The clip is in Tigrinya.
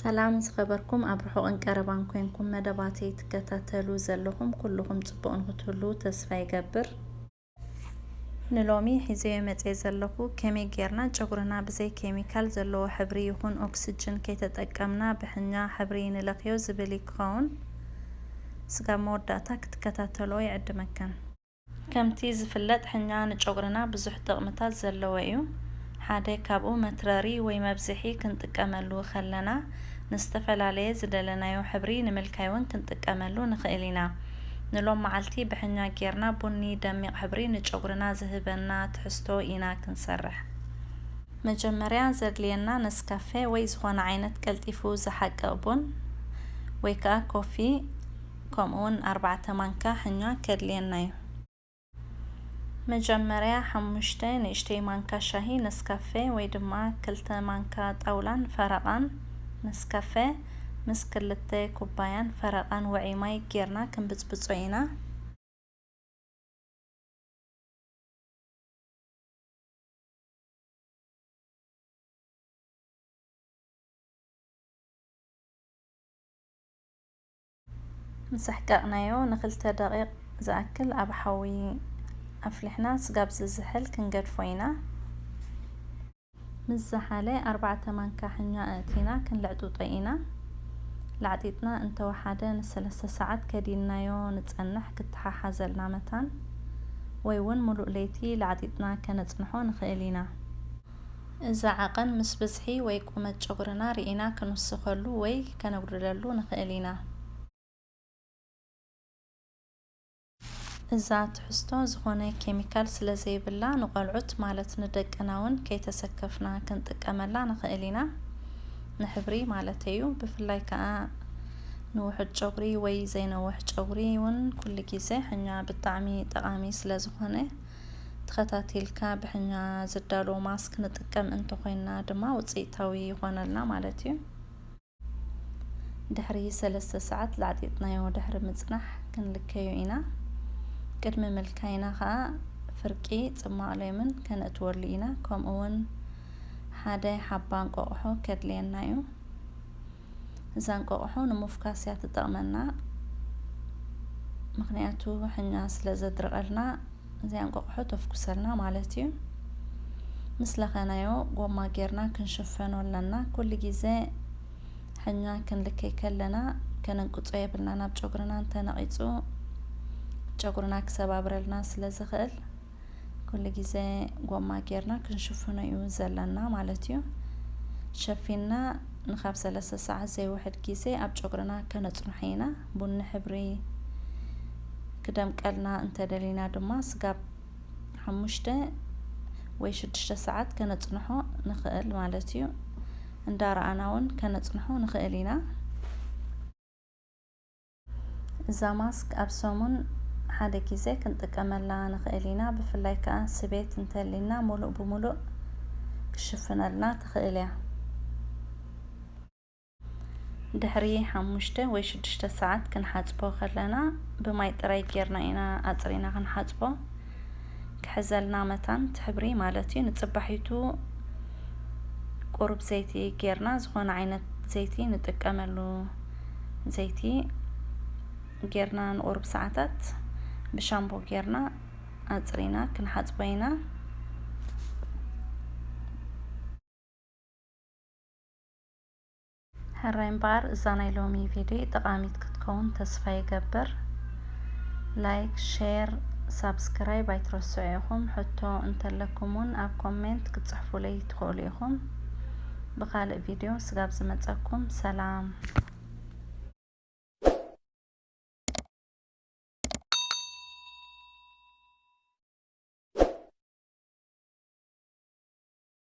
ሰላም ዝኸበርኩም ኣብ ርሑቕን ቀረባን ኮንኩም መደባተይ ትከታተሉ ዘለኹም ኩልኹም ጽቡቕ ንክትህሉ ተስፋ ይገብር። ንሎሚ ሒዘዮ መጽየ ዘለኹ ከመይ ጌርና ጨጉርና ብዘይ ኬሚካል ዘለዎ ሕብሪ ይኹን ኦክስጅን ከይተጠቀምና ብሕኛ ሕብሪ ንለኽዮ ዝብል ክኸውን። ስጋብ መወዳእታ ክትከታተልዎ ይዕድመከን። ከምቲ ዝፍለጥ ሕኛ ንጨጉርና ብዙሕ ጥቕምታት ዘለዎ እዩ። ሓደ ካብኡ መትረሪ ወይ መብዝሒ ክንጥቀመሉ ከለና ንዝተፈላለየ ዝደለናዮ ሕብሪ ንምልካይ እውን ክንጥቀመሉ ንኽእል ኢና። ንሎም መዓልቲ ብሕኛ ጌርና ቡኒ ደሚቕ ሕብሪ ንጨጉርና ዝህበና ትሕዝቶ ኢና ክንሰርሕ። መጀመርያ ዘድልየና ነስካፌ ወይ ዝኾነ ዓይነት ቀልጢፉ ዝሓቅቕ ቡን ወይ ከዓ ኮፊ ከምኡውን ኣርባዕተ ማንካ ሕኛ ከድልየና እዩ። መጀመርያ ሓሙሽተ ንእሽተይ ማንካ ሻሂ ነስካፌ ወይ ድማ ክልተ ማንካ ጣውላን ፈረቓን ነስካፌ ምስ ክልተ ኩባያን ፈረቓን ውዑይ ማይ ጌርና ክንብጽብጾ ኢና። ምስ ኣሕቀቕናዮ ንክልተ ደቂቕ ዝኣክል ኣብ ሓዊ ኣፍሊሕና ስጋብ ዝዝሕል ክንገድፎ ኢና። ምስ ዝሓለ ኣርባዕተ ማንካ ሕኛ ኣእቲና ክንልዕጥጦ ኢና። ላዕጢጥና እንተወሓደ ንሰለስተ ሰዓት ከዲንናዮ ንጸንሕ ክተሓሓዘልና መታን ወይ እውን ሙሉእ ለይቲ ላዕጢጥና ከነጽንሖ ንኽእል ኢና። እዚ ዓቐን ምስ ብዝሒ ወይ ቁመት ጨጉርና ርኢና ክንውስኸሉ ወይ ከነጉድለሉ ንኽእል ኢና። እዛ ትሕዝቶ ዝኾነ ኬሚካል ስለ ዘይብላ ንቆልዑት ማለት ንደቅና እውን ከይተሰከፍና ክንጥቀመላ ንኽእል ኢና። ንሕብሪ ማለተይ እዩ። ብፍላይ ከዓ ንውሑድ ጨጉሪ ወይ ዘይነውሕ ጨጉሪ እውን ኩሉ ግዜ ሕኛ ብጣዕሚ ጠቓሚ ስለ ዝኾነ ተኸታቲልካ ብሕኛ ዝዳሎ ማስክ ንጥቀም እንተኾይንና ድማ ውፅኢታዊ ይኾነልና ማለት እዩ። ድሕሪ ሰለስተ ሰዓት ላዕጢጥናዮ ድሕሪ ምጽናሕ ክንልከዮ ኢና። ቅድሚ ምልካይና ኸኣ ፍርቂ ጽማቕ ሌምን ከነእትወሉ ኢና። ከምኡ እውን ሓደ ሓባ እንቆቕሖ ከድልየና እዩ። እዛ እንቆቕሖ ንምፍኳስ እያ ትጠቕመና፣ ምኽንያቱ ሕኛ ስለ ዘድርቐልና እዚኣ እንቆቕሖ ተፍኩሰልና ማለት እዩ። ምስ ለኸናዮ ጎማ ጌርና ክንሽፈኖ ኣለና። ኩሉ ግዜ ሕኛ ክንልከይ ከለና ከነንቅጾ የብልናን። ኣብ ጨጉርና እንተነቒጹ ጨጉርና ክሰባብረልና ስለ ዝኽእል ኩሉ ግዜ ጎማ ጌርና ክንሽፍኖ እዩ ዘለና ማለት እዩ። ሸፊንና ንኻብ ሰለስተ ሰዓት ዘይውሕድ ግዜ ኣብ ጨጉርና ከነጽንሖ ኢና። ቡኒ ሕብሪ ክደምቀልና እንተደሊና ድማ ስጋብ ሓሙሽተ ወይ ሽዱሽተ ሰዓት ከነጽንሖ ንኽእል ማለት እዩ። እንዳረኣና እውን ከነጽንሖ ንኽእል ኢና። እዛ ማስክ ኣብ ሰሙን ሓደ ግዜ ክንጥቀመላ ንኽእል ኢና። ብፍላይ ከኣ ስቤት እንተሊና ሙሉእ ብሙሉእ ክሽፍነልና ትኽእል እያ። ድሕሪ ሓሙሽተ ወይ ሽዱሽተ ሰዓት ክንሓጽቦ ከለና ብማይ ጥራይ ጌርና ኢና ኣጽሪና ክንሓጽቦ። ክሕዘልና መታን ትሕብሪ ማለት እዩ። ንጽባሒቱ ቁሩብ ዘይቲ ጌርና፣ ዝኾነ ዓይነት ዘይቲ ንጥቀመሉ፣ ዘይቲ ጌርና ንቁሩብ ሰዓታት ብሻምቦ ጌርና ኣጽሪና ክንሓጽቦ ኢና። ሕራይ እምበኣር እዛ ናይ ሎሚ ቪድዮ ጠቓሚት ክትከውን ተስፋ ይገብር። ላይክ፣ ሼር፣ ሳብስክራይብ ኣይትረስዑ ኢኹም። ሕቶ እንተለኩም እውን ኣብ ኮሜንት ክትጽሕፉለይ ትኽእሉ ኢኹም። ብኻልእ ቪድዮ ስጋብ ዝመጸኩም ሰላም።